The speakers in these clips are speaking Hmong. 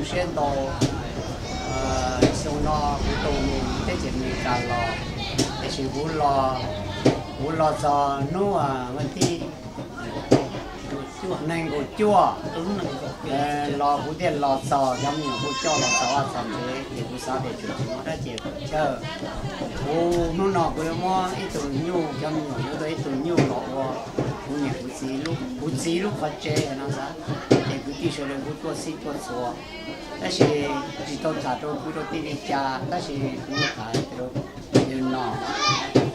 Siab ntau, xyoo no kuv tau mus teb chaws Amelikas los, tiam sis kuv los, kuv los txog hnub vas thib nees nkaum cuaj los kuv thiaj los txog, cov me nyuam kuj coj los txog vaj txog tsev, ces kuv xav tias tseem tsis muaj dab tsi pom chawj. Kuv hnub no kuv yuav muab ib tug nyuj, cov me nyuam yuav tau ib tug nyuj los ua kuv niam kuv txiv lub, kuv txiv lub qhov tsev no xav, ces kwv tij sawv daws kuj tuaj xij tuaj txhua. Tab sis tsis tau tham rau kwv rau tij li cas, tab sis kuv tham rau yawg Nom.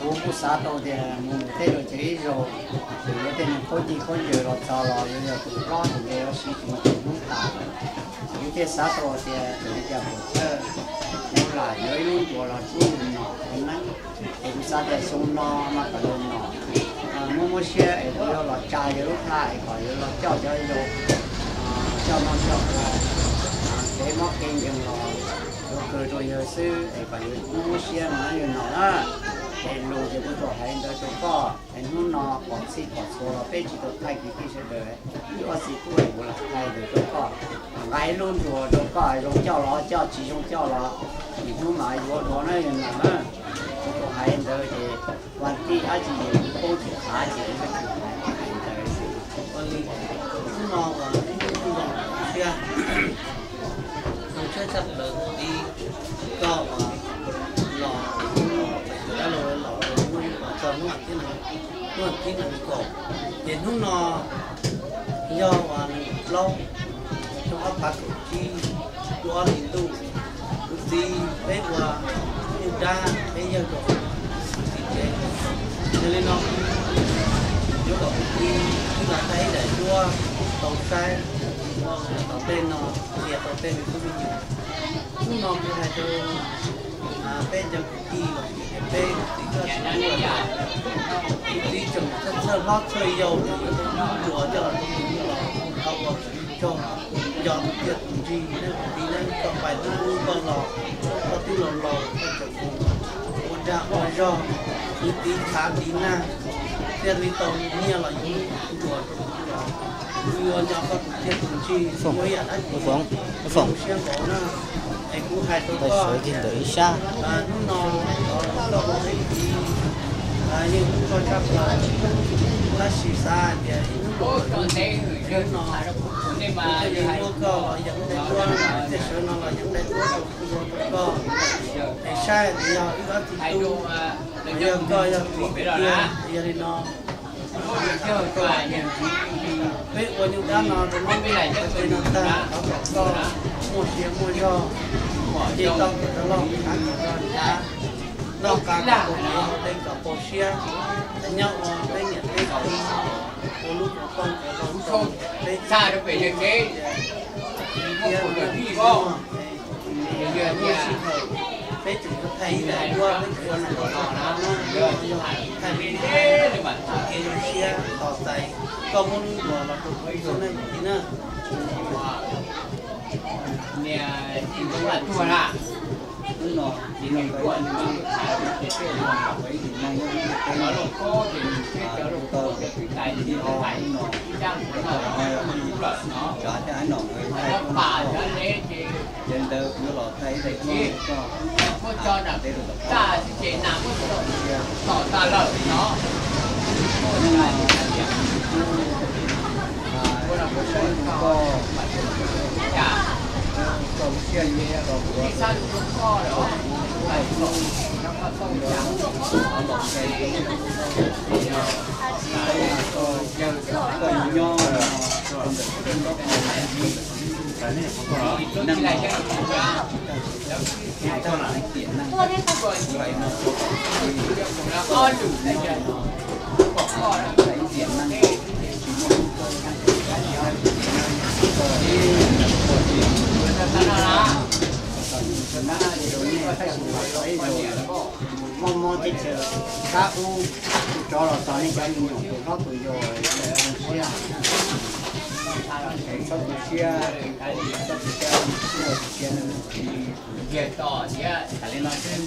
Kuv kuj xav tau tias mus teb rau cov ib zaug, kuv yuav tej me khaub ncaws khaub ncaws los txog los yuav yog tus hlob tus nqe yuav siv tsis muaj tus hnub tas. Kuv thiaj xav tau tias txawm li cas pom chawj, kuv lam yuav ib lub nruas los rub yawg Nom ua neeb. Es kuv xav tias xyoo no mas kom yawg Nom muab muab siab es kuv yuav los tsa yawg lub hla es kom yawg los coj cov yau, coj noj coj ua, kev mob kev nkeeg los yuav kawg rau yawg xwb es kom yawg muab muab siab no yawg Nom na. Es lus ces kuv tsuas hais li ntawd rau koj, es hnub no pom txhij pom txhua los peb tsis tau thaij kwv tij sawv daws, ib ob txiv tub es kuv lam thaij ntawd rau koj. Nqa ib lub nruas rau koj, zoo coj los coj, tsis zoo coj los, ib hnub mas yuav dua na yawg Nom na. Kuv tsuas hais li ntawd ces vas thib dab tsi ces kuv poob tsis qhav ces kuv tsuas hais li ntawd. Hnub no uas ib hnub zoo siab, zoo siab tshaj plaws tib, koj uas los hnub, dab laug los hnub, txog hnub vas thib, hnub vas thib nees nkaum, ces hnub no yog uas nees nkaum plaub, xyoo ob phav kaum tsib, lub ob hlis ntuj, kuv txiv peb ua nyuj dab peb yawg rau kuv txiv tsev. Yog li no kuv yuav kom kuv txiv wb los thaij ib daim duab tau saib, tom ntej no qhia tau tej me tub me nyuam. Hnub no kuv hais rau peb cov kwv tij los sis peb kwv tij txoj sia, kuv txiv tseem txhawj hlob txhawj yau, tseem yuav tau hnub nruas coj los rau kuv los thov kom kuv tsaug, nco tus txiaj tus ntsig, nej kuv txiv, nej koj pais hnub koj los, koj twb laus laus koj tseem mus ua dag ua zog, kwv tiv txhav tiv nag, thiaj li tau nyiaj los yuav hnub nruas rau kuv los, kuv yuav nco koj tus txiaj tus ntsig, muaj ib yam dab tsi zoo siab npaum na. Es kuv hais rau koj, hnub no koj ua peb txiv, yeej hlub koj tshaj plaws, tab sis xav hais tias ib hnub no kuv thiaj li muab koj los yeem daim duab, txij sawv no los yeem daim duab rau koj, es saib tias yog wb ob txiv tub, yog koj yog txiv tiag, yog li no peb ua nyuj dab no rau neb, peb no tag thov kom koj muaj sia muaj zog, ces tau kom rov loj, nqa kom rov nrad, noj qab kom pom kev, haus dej kom pom siab, nyob ua peb niam peb txiv, ua lub koom poj kom zoo rau peb txhua tus. Thiab muaj sij hawm peb tseem yuav thaij ib daim duab, peb tseem yuav nrog koj tham no, yog thaij li ntawd, kev zoo siab tos txais koj muab lub nruas los rau kuv ib tug na kwv tij na. Ces ntawd kuv los thaij ib daim duab rau koj, ua saib rau koj, koj lub siab yuav ua rau kuv, koj lub siab yuav ua rau kuv, los thaij rau koj, koj yuav nyob rau ntawm kuv lub nrob, koj yuav nyob rau ntawm kuv lub tsev neeg, koj yuav nyob rau ntawm kuv lub tsev neeg. Mob mob teb chaws, kab ub, tus tsov los txog nej cov me nyuam tus hlob tus yau, txhob tu siab, txhob tu siab, txhob tu siab, txhob tu siab. Tam li no xwb,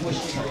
muaj sij hawm